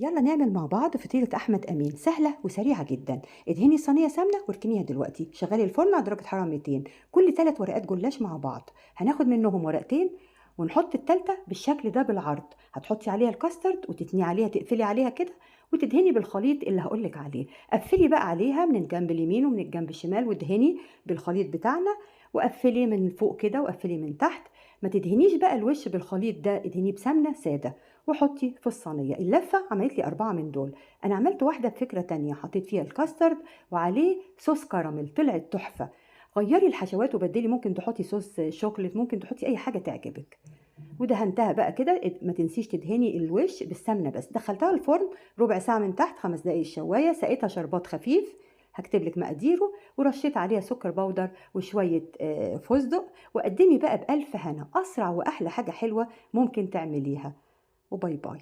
يلا نعمل مع بعض فطيرة أحمد أمين، سهلة وسريعة جدا. ادهني صينية سمنة واركنيها دلوقتي. شغلي الفرن على درجة حرارة 200. كل 3 ورقات جلاش مع بعض هناخد منهم ورقتين ونحط التالتة بالشكل ده بالعرض. هتحطي عليها الكاسترد وتتني عليها، تقفلي عليها كده وتدهني بالخليط اللي هقولك عليه. قفلي بقى عليها من الجنب اليمين ومن الجنب الشمال وادهني بالخليط بتاعنا، وقفلي من فوق كده وقفلي من تحت. ما تدهنيش بقى الوش بالخليط ده، ادهنيه بسمنة سادة وحطي في الصينية. اللفة عملت لي 4 من دول. أنا عملت واحدة بفكرة تانية، حطيت فيها الكاسترد وعليه صوص كراميل، طلعت تحفة. غيري الحشوات وبدلي، ممكن تحطي صوص شوكليت، ممكن تحطي أي حاجة تعجبك. ودهنتها بقى كده، ما تنسيش تدهني الوش بالسمنة بس. دخلتها الفرن ربع ساعة من تحت، 5 دقايق الشواية، سقيتها شربات خفيف هكتب لك مقاديره، ورشيت عليها سكر بودر وشوية فستق. وقدمي بقى بألف هنا، أسرع وأحلى حاجة حلوة ممكن تعمليها. و bye bye.